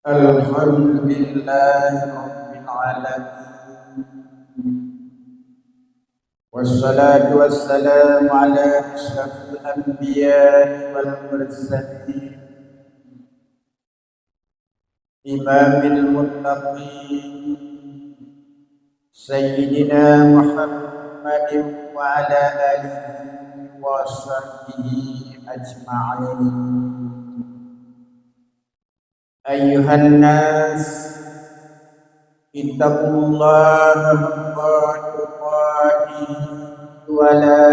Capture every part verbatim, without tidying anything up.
الحمد لله رب العالمين. والصلاة والسلام على أشرف الأنبياء والمرسلين، إمام المتقين، سيدنا محمد وعلى آله وصحبه أجمعين. أيها الناس، اتقوا الله حق تقاته ولا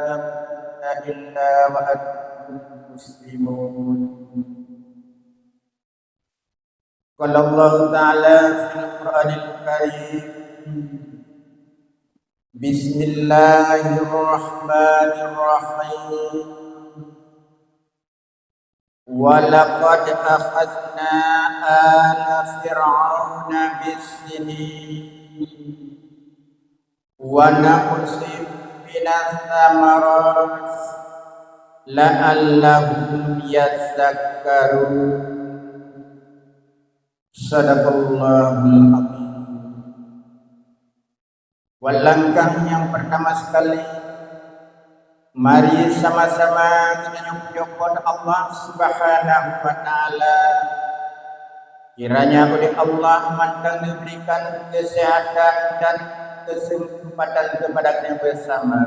تموتن إلا وأنتم مسلمون. قال الله تعالى في القرآن الكريم: بسم الله الرحمن الرحيم. ولقد أخذنا آل فرعون بالسنين ونقص من الثمرات لعلهم يذكرون. صدق الله العظيم. Wan langkah nyang pertama sekali, mari sama-sama geutanyoe pujoe Allah Subhanahu wa Ta'ala. Kiranya oleh Allah mantong diberikan kesehatan dan kesempatan kepada kita bersama.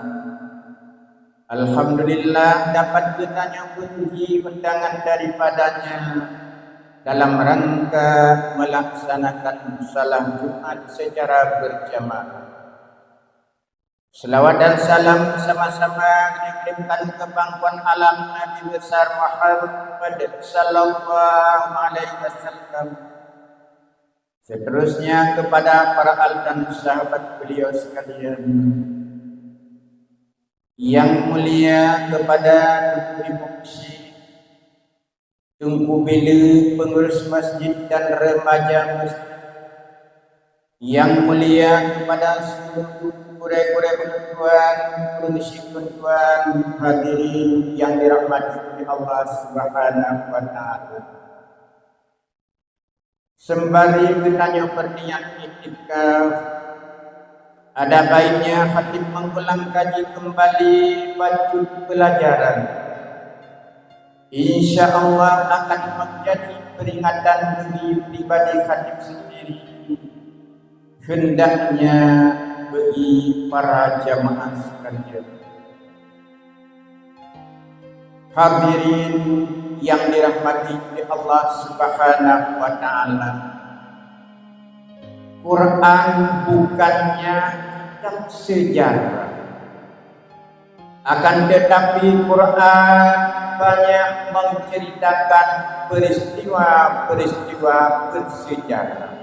Alhamdulillah, dapat geutanyoe penuhi undangan daripada-Nya dalam rangka melaksanakan salat Jumat secara berjamaah. Selawat dan salam sama-sama dikirimkan ke pangkuan alam Nabi besar Muhammad sallallahu alaihi wasallam. Seterusnya kepada para al dan sahabat beliau sekalian. Yang mulia kepada Teungku Imum Syik, Teungku Bile, pengurus masjid dan remaja masjid. Yang mulia kepada seluruh gurée-gurée ulôn tuan, ureuëng syik ulôn tuan, hadirin yang dirahmati oleh Allah Subhanahu wa Ta'ala. Sembari geutanyoe berniat iktikaf, ada baiknya khatib mengulang kaji kembali bacut pelajaran. Insya Allah akan menjadi peringatan bagi pribadi khatib sendiri, hendaknya bagi para jamaah sekalian. Hadirin yang dirahmati oleh Allah Subhanahu wa Ta'ala, Quran bukannya kitab sejarah. Akan tetapi, Quran banyak menceritakan peristiwa-peristiwa bersejarah.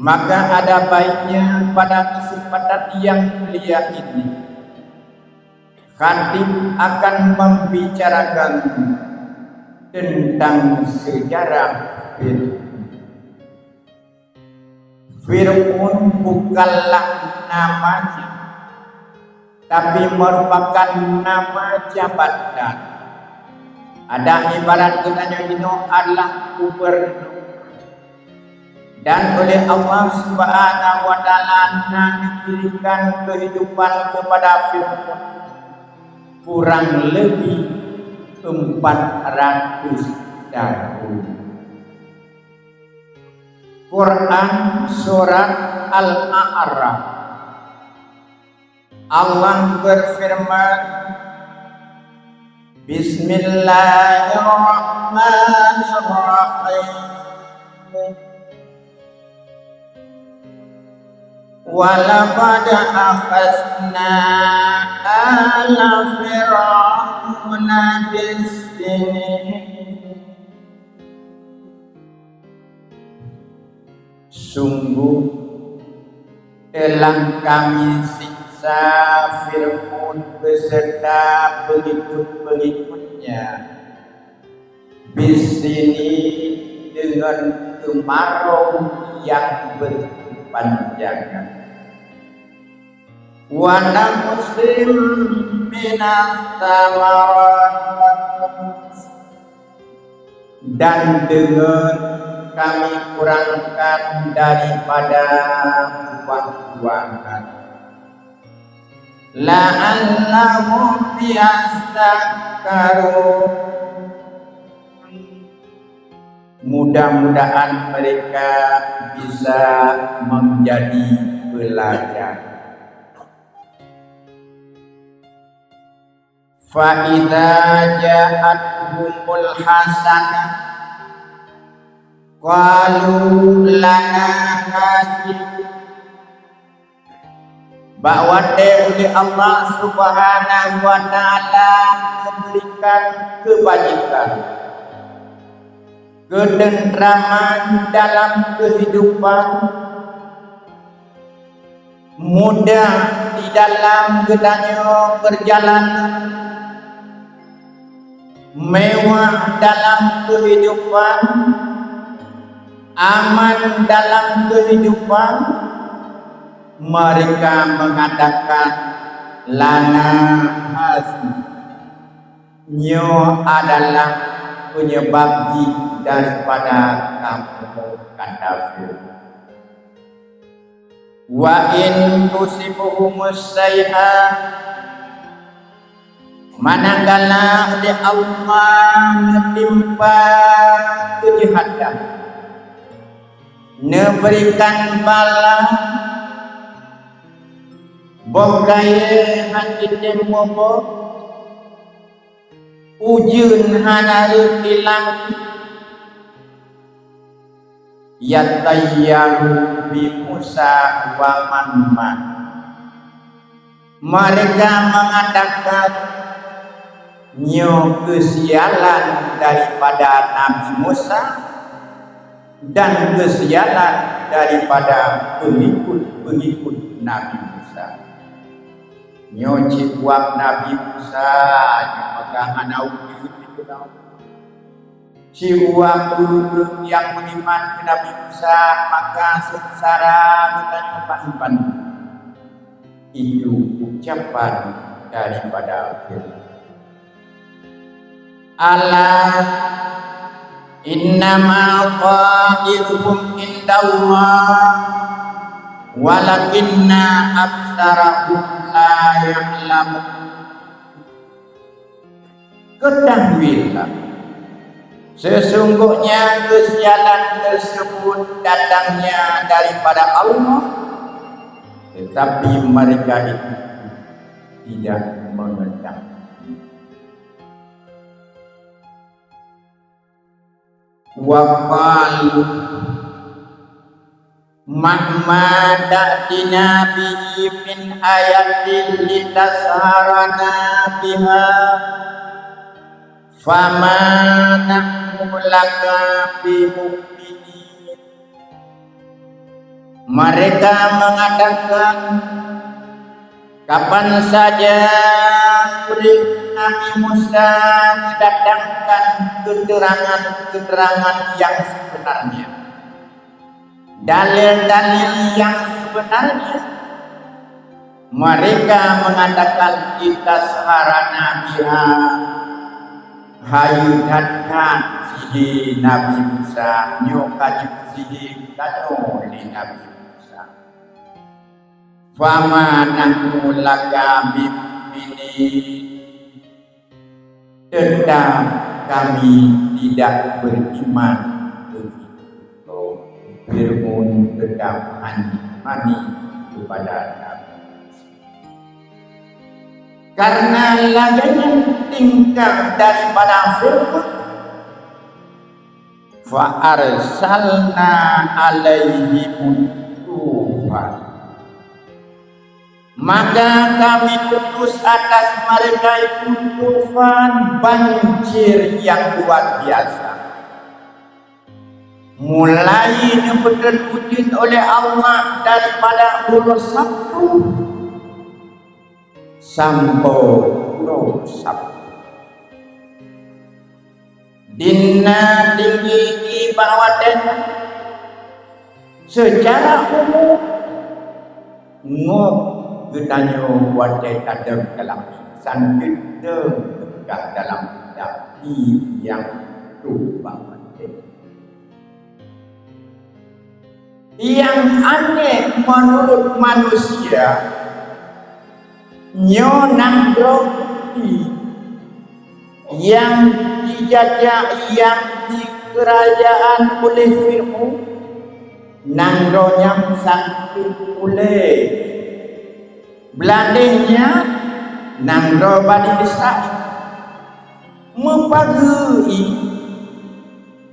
Maka ada baiknya pada kesempatan yang mulia ini, khatib akan membicarakan tentang sejarah Fir'aun. Fir'aun bukanlah namanya, tapi merupakan nama jabatan. Ada ibarat geutanyoe jinoe adalah gubernur. Dan oleh Allah Subhanahu wa Ta'ala na diberikan kehidupan kepada Fir'aun kurang lebih empat ratus tahun. Quran Surat Al-A'raf. Allah berfirman, Bismillahirrahmanirrahim. Walaqad akhadna ala Fir'auna bis-sinin. Sungguh telah Kami siksa Fir'aun beserta pengikut-pengikutnya, bis-sinin, dengan keumarô nyang berkepanjangan. Wa naqsim minats tsamarat, dan deungon Kami kurangkan daripada buah-buahan, la'allahum yadhakkarun. Mudah-mudahan mereka bisa menjadi pelajar. Fa idza ja'athumul hasanah qalu lana hadhihi. Bak watée ulée Allah Subhanahu wa Ta'ala memberikan kebaikan, ketentraman dalam kehidupan, mudah di dalam geutanyoe perjalanan, mewah dalam kehidupan, aman dalam kehidupan, mereka mengatakan, "Lana hazi." Nyoe adalah penyebab jih daripada kamoe kafé. Wa in tusibhum sayyi'ah, manakala ulée Allah neutimpa keujahatan, neuberikan bala, boh kayée hana jitem muboh, ujeuen hana rhot di langét, yatayyaru bi Musa wa man ma'ah. Mereka mengatakan, nyoe keusialan daripada Nabi Musa dan keusialan daripada pengikut-pengikut Nabi Musa. Nyoe cit buet Nabi Musa, nyoe maka hana ujeuen di Firaun. Siuroe ureuëng nyang meuiman keu Nabi Musa, maka seungsara geutanyoe ban-ban. Itu ucapan daripada Firaun. Ala innama ta'iruhum indallah, walakinna aktsarahum la ya'lamun. Ketahuilah, sesungguhnya kesialan tersebut datangnya daripada Allah, tetapi mereka itu tidak mengetahui. Wa qalu mahma ta'tina bihi min ayatin litasharana biha, fama nahnu laka bimu'minin. Mereka mengatakan, kapan saja uleh Nabi Musa mendatangkan keterangan-keterangan yang sebenarnya, dalil-dalil yang sebenarnya, mereka mengatakan, "Litasharana biha." Hayu that-that sihé Nabi Musa, nyoe ka jipeusihe geutanyoe lé Nabi Musa. Fama nahnu laka bimu'minin. Tetap kami tidak beriman begitu. Firaun tetap hana mani kepada Nabi Musa. Karena lagée nyan tingkah daripada Firaun, fa arsalna alaihim tufan. Maka kami utus atas mereka itu tufan, banjir yang luar biasa. Mulai neupeutreun ujeuen oleh Allah daripada uroe Sabtu sampoe uroe Sabtu. Di na tinggi bak watée nyan, seucara umum, ngok geutanyoe watée tadong dalam insan, teudeung teupeugah dalam kitab nyang tueng bangon. Nyang aneh meunurot manusia, nyoe nanggroe bukti nyang jijajak nyang dikeurajeuen uleh Fir'aun, nanggroe nyan sakét ulée. Bladeh nyan nanggroe Bani Israel. Meupageue ié,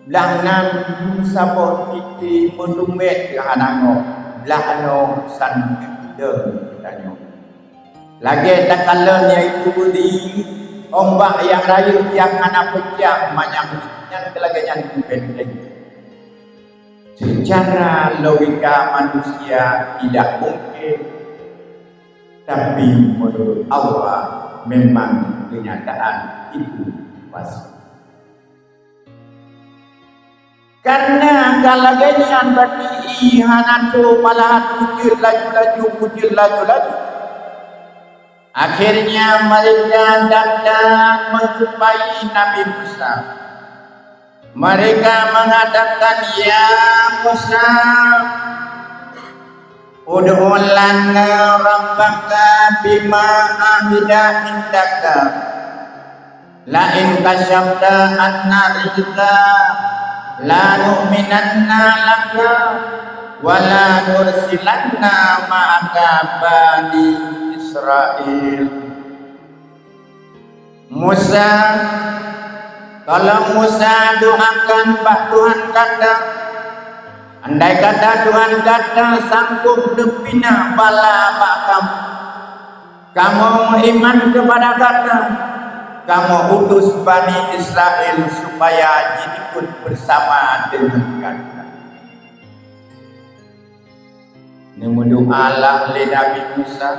blah nan saboh tieb-tieb meudumet keu hana ngoe, blah nyoe san keudeueng geutanyoe. Lagée takalon, yaitu beudi ombak nyang rayeuk nyang hana peucah manyang nyan, keu lagée nyan benteng. Seucara logika manusia tidak mungkin, tapi menurut Allah memang kenyataan itu pasti. Karena ka lagée nyan, berarti hana trok malahan bujeuet laju-laju, bujeuet laju-laju. Akhirnya mereka datang menjumpai Nabi Musa. Mereka mengatakan, "Ya Musa, ud'u lana rabbaka bima ahida indaka. La in kasyafta anna rijza la nu'minanna laka wa la nursilanna ma'aka bani Israil." Musa, tolong Musa doakan bak Tuhan gata. Andai kata Tuhan gata sangkop neupinah bala bak kamoe, kamoe meuiman keupada gata, kamoe utus Bani Israel supaya jiikot beusama deungon gata. Neumeudoalah lé Nabi Musa,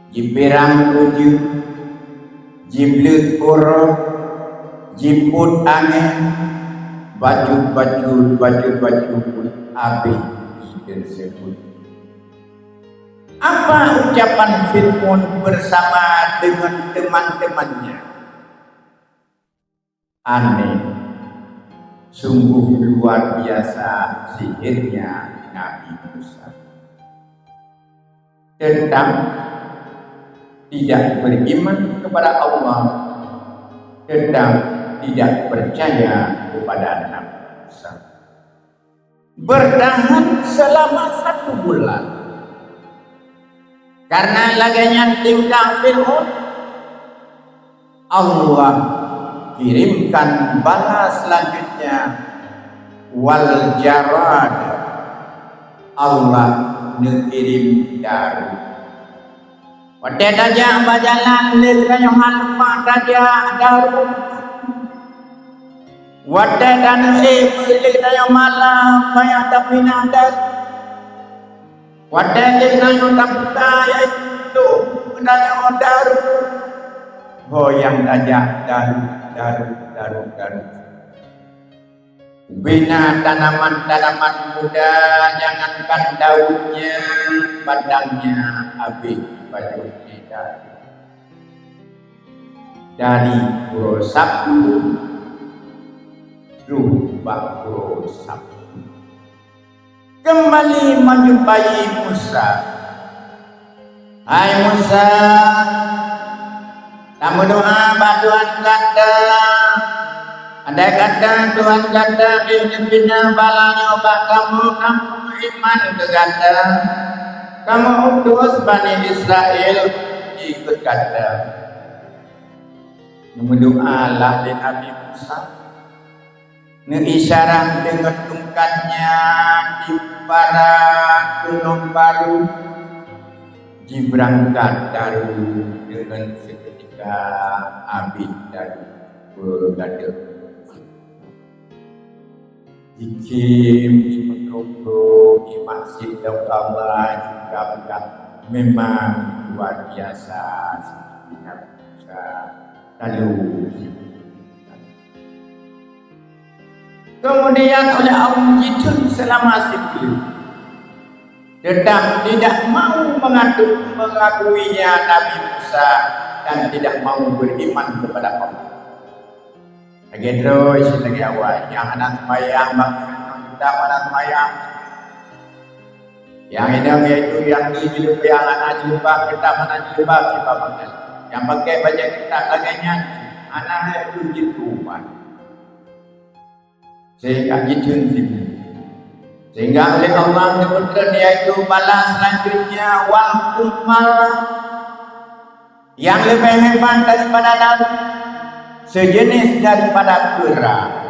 jipirang ujeuen, jibleuet uroe, jipôt angén, bacut-bacut, bacut-bacut, habéh jiteuseubut. Apa ucapan Fir'aun bersama dengan teman-temannya? Aneh. Sungguh luar biasa sihirnya Nabi Musa. Tetap tidak beriman kepada Allah, tetap tidak percaya kepada Nabi Musa. Bertahan selama satu bulan. Karena lagée nyan tingkah Fir'aun, Allah kirimkan bala selanjutnya, wal jarad. Allah neukirim daru. Watée tajak bak jalan, lé geutanyoe hana lumpah tajak daru. Watée taneuk ék, lé geutanyoe malam payah tapinah daru. Watée lé geutanyoe tabuka, yaitu untuk geutanyoe daru. Ho nyang tajak daru, daru, daru, daru. Ubé na tanaman-tanaman muda, jangankan daunnya, batangnya habéh jipajoh lé daru. Dari uroe Sabtu troh bak uroe Sabtu. Kembali menjumpai Musa. Hai Musa, tameudoa bak Tuhan gata. Andai kata Tuhan gata ék neupinah bala nyoe bak kamoe, kamoe meuiman keu gata. Kamoe utus Bani Israel ikot gata. Neumeudoalah lé Nabi Musa. Neuisyarah deungon tungkat nyan di bara gunong barô, jibeurangkat daru deungon seuketika habéh daru beugadôh. Jikhém, jimeutungkôh, jimaksiet lom Allah, jipeugah-peugah, memang luar biasa sihirnya Musa. Lalu Kemudian oleh Allah jiteuntèe seulama siplôh. Tetap tidak mau mengatu-, mengakuinya Nabi Musa dan tidak mau beriman kepada Allah. Lagèe droe cit lagèe awai, nyang hana seumayang, bak nyoe kita hana seumayang. Nyang inong yaitu nyang di jilbab, nyang hana jilbab, kitab hana jilbab, kitab hana. Nyang pakai bajèe kitab lagèe nyan, hana yaitu jilbab. Sehingga jiteuntèe. Sehingga oleh Allah disebutkan yaitu bala selanjutnya wal qummal. Nyang leubeh hebat daripada daru, sejenis daripada peura.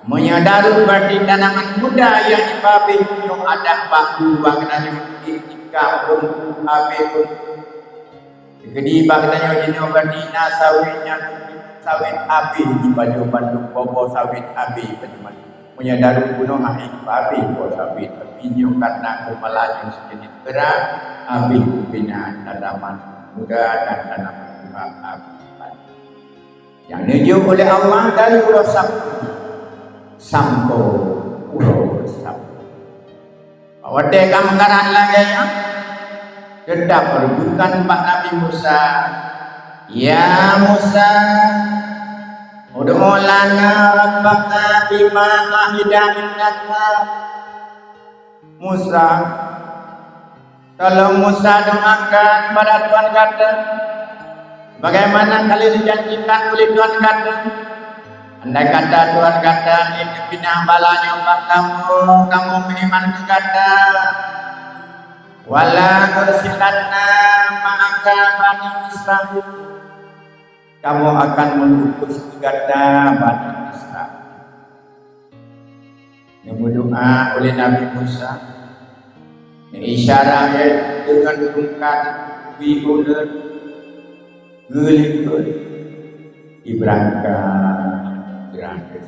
Meunyoe daru berarti tanaman muda nyang jipabéh, nyoe adak baku bak geutanyoe, ikat pun habéh pun. Keudi bak geutanyoe jinoe berarti na sawét nyan, sawét habéh jipajoh bandum, boh-boh sawét habéh pajoh bandum. Meunyoe daru bunoe hana habéh boh sawét, tapi nyoe karena keumalanya sejenis peura, habéh pimpinan tanaman muda dan tanaman buah habéh. Nyang neujok oleh Allah dari uroe Sabtu sampoe uroe Sabtu. Watèe ka meukarat lagèe nyan, teutab rujukan bak Nabi Musa, "Ya Musa, ud'u lana rabbaka bima 'ahida 'indaka." Musa, tolong Musa doakan bak Tuhan gata, bagaimana ka lheueh dijanjikan oleh Tuhan gata. Andai kata Tuhan gata geupinah bala nyoe bak kamoe, kamoe meuiman keu gata. Wala tursilna ma'aka bani Israil. Kamoe akan meuutus keu gata Bani Israil. Neumeudoa oleh Nabi Musa, neuisyarah deungon tungkat bie uleuen, geulikot, jibeurangkat, geurangkat.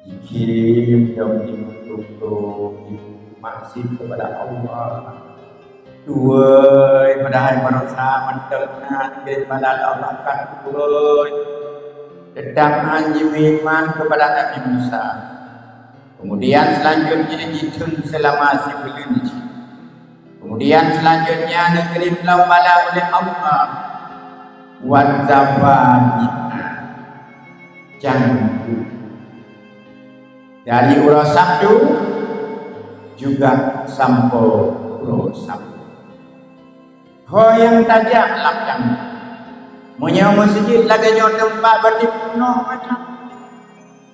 Jikhém dong jimeututoe, jimaksiat keupada Allah. Tuwoi, padahai manusia mantong na geubala Allah kan tuwoi. Teutab han jimeuiman keupada Nabi Musa. Kemudian selanjutnya jiteueng seulama sibuleuen cit. Kemudian selanjutnya neukirém lom bala oleh Allah. Wadzafani, canggu. Dari uroe Sabtu juga sampoe uroe Sabtu. Ho nyang tajak lam canggu. Meunyoe meuseujid lagèe nyoe teumpat berarti peunoh macam.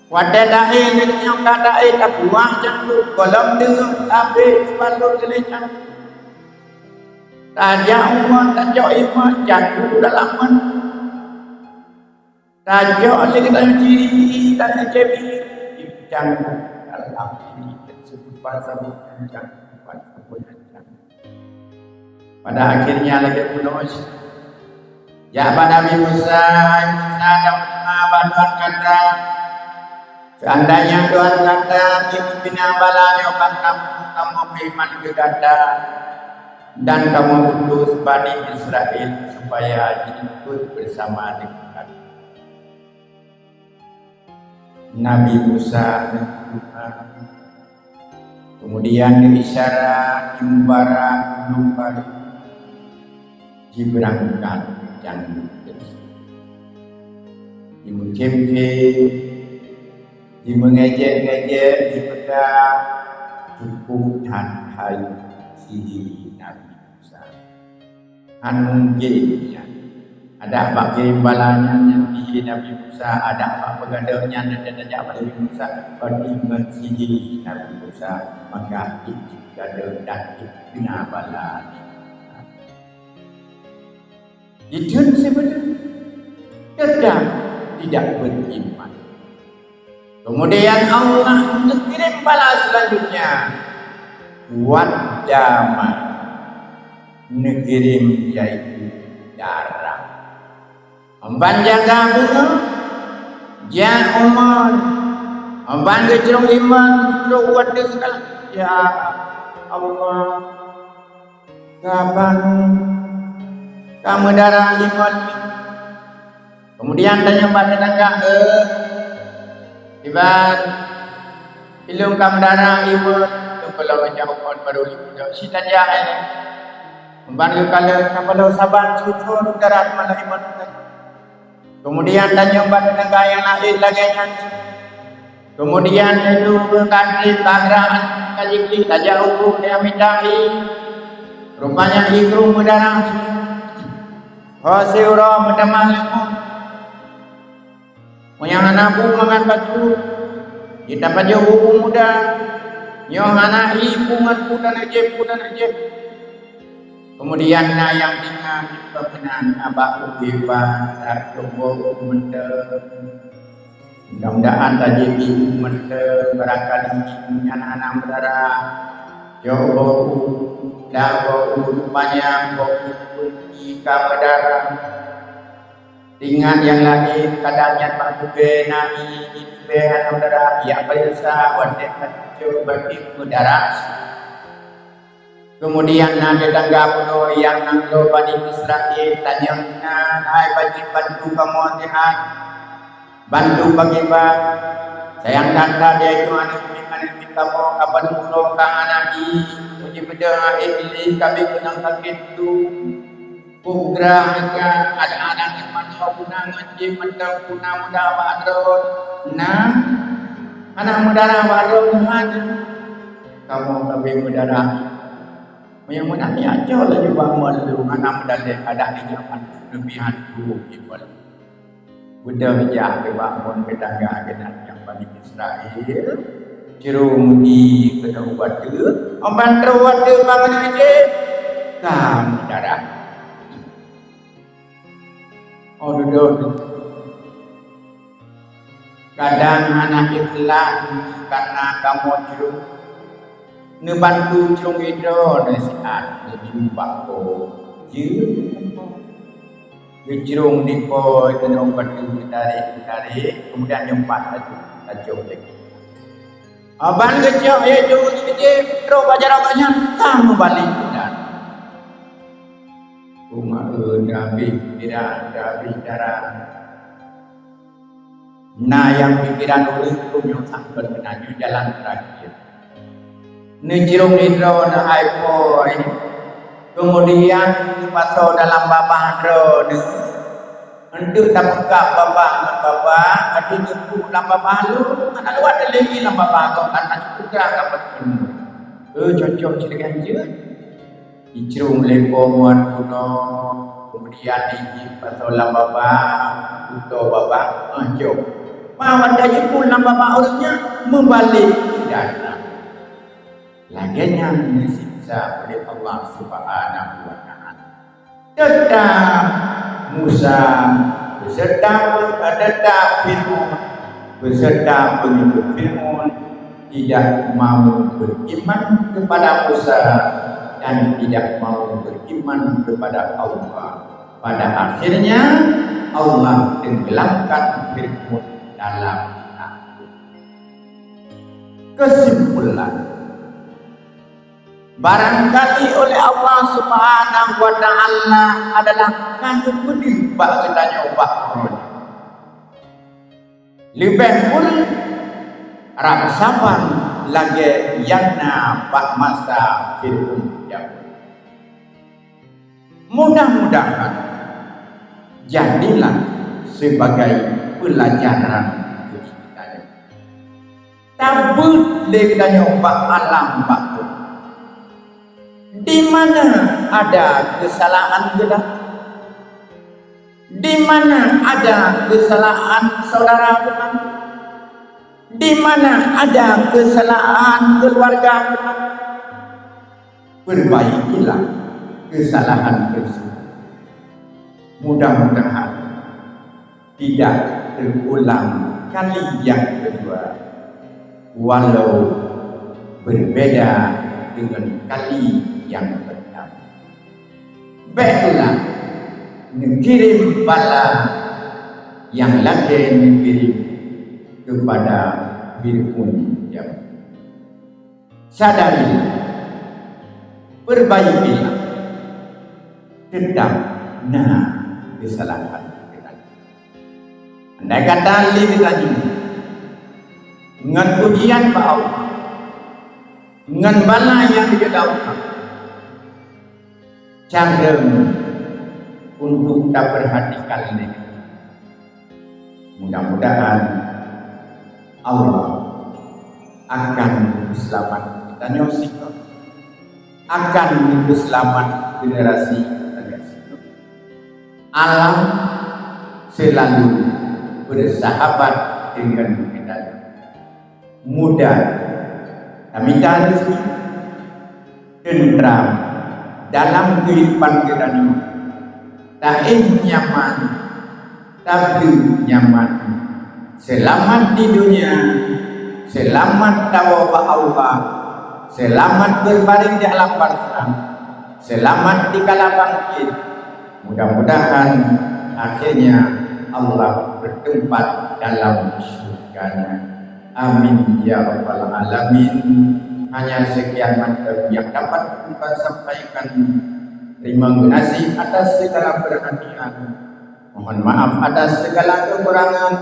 Watèe taéh lagèe nyoe ka taéh tapuwah canggu, gohlom deungon habéh teubalot lé canggu. Tajak umat, tajak iman canggu dalam man. Tajok lé geutanyoe ciri dan cebi, canggu dalam diri dan sebupan saboh kencang bukan saboh kencang. Pada akhirnya lagèe bunoe cit. Jak bak Nabi Musa, "Hai Musa, kamoe teuma bak Tuhan gata. Seandainya Tuhan gata geupinah bala nyoe bak kamoe, kamoe meuiman keu gata, dan kamoe utus Bani Israel supaya jikheun bersama deungon gata." Nabi Musa meudoa, kemudian geuisyara, jimubarak, geuduek baréh, jibeurangkat dan geuteubiet. Jimeucém-cém, jimeungejek-ngejek, jipeugah, "Cukup that hai sihé Nabi Musa." Hana mungken nyan. Adak bak kirém bala nyan, nyan sihé Nabi Musa, adak bak peugadôh nyan, nyan tajak bak Nabi Musa, bak ingat sihé Nabi Musa, maka gadôh dan keunan bala nyan. Itu sebenarnya tetap tidak beriman. Kemudian Allah neukirém bala selanjutnya, wad dama, neukirém yaitu darah. Amban jaga beungoh, jak umat, amban geucrông iman, trok watèe, ya Allah, kapan ka meudarah iman? Kemudian tanyong bak teutangga, "Eh, iban, ilôn ka meudarah iban, ilôn ka lôn jaweueb barô lôn jaweueb si tajak, eh." Ban geukalon kapaloe saban cucoe darat malah iman. Kemudian tanyong bak teutangga nyang laén lagèe nyan. Kemudian ilôn ka trép bagraan Ka jiklik tajak u krueng, dia mita ié. Rupanya ié krueng meudarah. Ho siuroe meutamah leumah. Meunyoe hana bu mangat bacut, jitapajoh u muda. Nyoe hana ié, peue ngon peue taneuk jép, peue taneuk jép. Keumudian na nyang tinggai peukeunong bak ubé ba, tacoba u mantong. Mudah-mudahan tajép ié u mantong, barangkali ié nyan hana meudarah. Coba u, tacoba u, rupanya boh ié ka meudarah. Ingat nyang laén, kadang nyan bak tubée na ié, di tubée hana meudarah, jak peuriksa, watée ka cucok, berarti meudarah. Keumudian na teutangga bunoe nyang nan lôn Bani Israel, tanyong inan, "Hai bacut, bantu kamoe sihat, bantu pakriban. Sayang that-that, yaitu aneuk miet-aneuk miet kamoe ka ban uroe ka hana ié, jibeudôh aneuk miet, ka abéh keunong sakét tu." Peue grah ka, adak-adak ngon mata puna ngon jih mantong puna muda bak droe. Nah, hana meudarah bak droe Tuhan. Kamoe ka abéh meudarah. Meunyoe meunan, ya, cok laju bak mon lôn, hana meudaleh, adak ingat mantong leubeh hantu ié. Beudôh jak keu bak mon keu tangga keunan nyang Bani Israel, cirông ié keunoe u ateueh, ban troh u ateueh bangon jih ka meudarah. Oh, dudoe. Kadang hana ikhlas karena kamoe cirông. Neubantu cirông ié droe neusiat, neujimeubakoe jeuet. Geucirông dikoi, geunong batu, geutarek-geutarek, keumudian nyoe pat laju, laju lé. Ban geucok ié jeuet, geujép trok bak jaroe gobnyan, ka meubalek keunan. Umat, eh, dah habéh pikiran, dah habéh cara. Na nyang pikiran ureuëng tunyok sangkot meunan, nyoe jalan terakhir. Neucirông ié droe neuhai poi, keumudian neupasoe dalam babah droe neuh. Eunteuk tapeugah babah ngon babah, adak neupeue lam babah lôn, hana luwat lé lam babah gobnyan, hana cukup dah dapat peue. Eh, cocok cit lagée nyan jeuet. Jicrông lé po muat bunoe, keumudian jijih pasoe lam babah, putôh babah, eh, jok. Mawat ka jiphon lam babah ureuëng nyan, meubalek keunan. Lagée nyan neusiksa uleh Allah Subhanahu wa Ta'ala. Teutap Musa beserta, teutap Fir'aun beserta pengikut Fir'aun tidak mau beriman kepada Musa dan tidak mau beriman kepada Allah. Pada akhirnya, Allah tenggelamkan Fir'aun dalam api. Kesimpulan, barangkali oleh Allah Subhanahu wa Ta'ala adalah kandung beudeuh bak geutanyoe bak uroe nyoe. Leubeh pun rab saban lagée nyang na bak masa Fir'aun jameun. Mudah-mudahan jadilah sebagai pelajaran bagi kita. Tabeuet lé geutanyoe bak alam batin. Di mana ada kesalahan geutanyoe? Di mana ada kesalahan saudara geutanyoe? Di mana ada kesalahan keluarga geutanyoe? Perbaikilah kesalahan tersebut. Mudah-mudahan tidak terulang kali yang kedua, walau berbeda dengan kali yang pertama. Béklah neukirim bala nyang lagée neukirim keupada Fir'aun jameun. Sadarilah, perbaikilah, teutap na keusalahan geutanyoe. Andai kata lé geutanyoe ngon ujian bak Allah, ngon bala nyang geujok lé Allah, carông untuk tapeurhatikan lé. Mudah-mudahan Allah akan selamat Tanyoe sikap akan meupeuseulamat generasi tanyoe sikap. Alam selalu bersahabat dengan kita. Mudah tamita rezeki, tentram dalam kehidupan kita nyoe, taéh nyaman, tabeuet nyaman, seulamat di dunia, seulamat tawoe bak Allah, seulamat beurbaring di alam barzakh, seulamat dikala bangkit. Mudah-mudahan akhirnya Allah bertempat dalam syurga-Nya. Amin ya rabbal alamin. Hanya sekian mantong yang dapat kita sampaikan. Terima kasih atas segala perhatian. Mohon maaf atas segala kekurangan.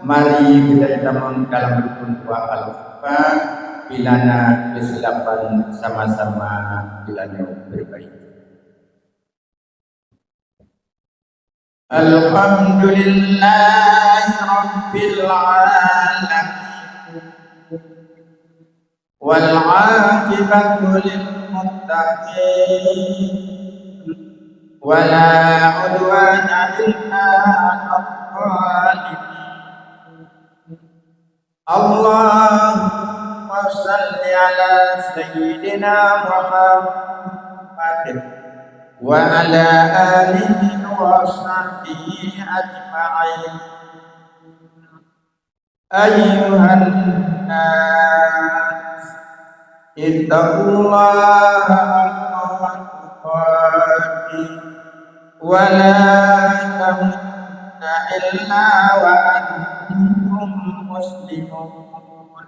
Mari kita tamong dalam rukun dua Al-Fatihah. Bila na kesilapan, sama-sama bila na perbaiki. الحمد لله رب العالمين، والعاقبة للمتقين، ولا عدوان إلا على الظالمين. اللهم صل على سيدنا محمد وعلى آله وصحبه أجمعين. أيها الناس، اتقوا الله حق تقاته ولا تموتن إلا وأنتم مسلمون.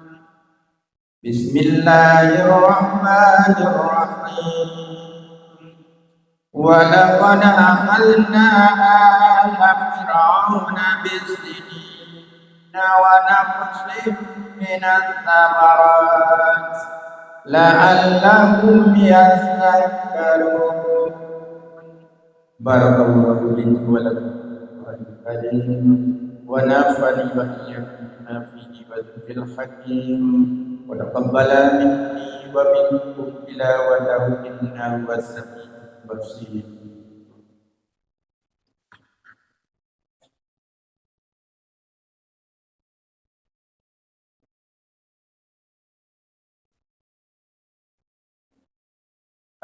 بسم الله الرحمن الرحيم. ولقد أخذنا آل فرعون بالسنين ونقص من الثمرات لعلهم يذكرون. بارك الله لي ولكم في القرآن الكريم، ونفعني وإياكم بما فيه من الذكر الحكيم، وتقبل مني ومنكم تلاوته إنه هو السميع البصير.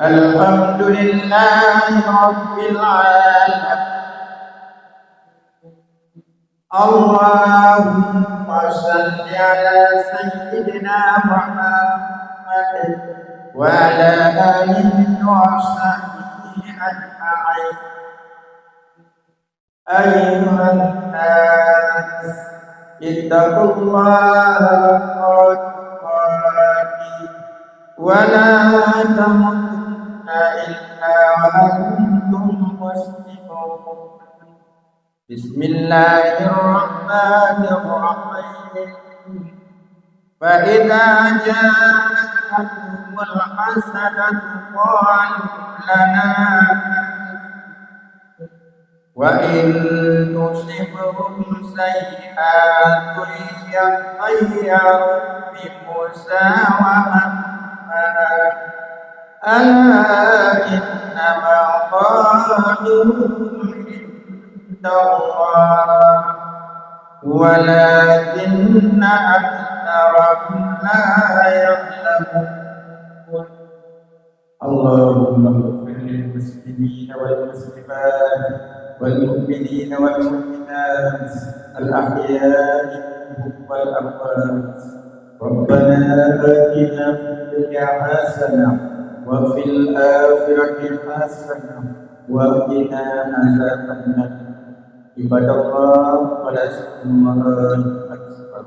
الحمد لله رب العالمين. اللهم صل على سيدنا محمد وعلى آله وصحبه أجمعين. أيها الناس، اتقوا الله حق تقاته ولا تموتن إلا وأنتم مسلمون. بسم الله الرحمن الرحيم. فإذا جاءتهم الحسنة قالوا لنا هذه، وإن تصبهم سيئة يطيروا بموسى ومن معه، ألا إنما طائرهم عند الله ولكن أكثرهم لا يعلمون. اللهم اغفر للمسلمين والمسلمات والمؤمنين والمؤمنات الأحياء منهم والأموات. ربنا آتنا في الدنيا حسنة وفي الآخرة حسنة وقنا عذاب النار. عباد الله، ولذكر الله أكبر.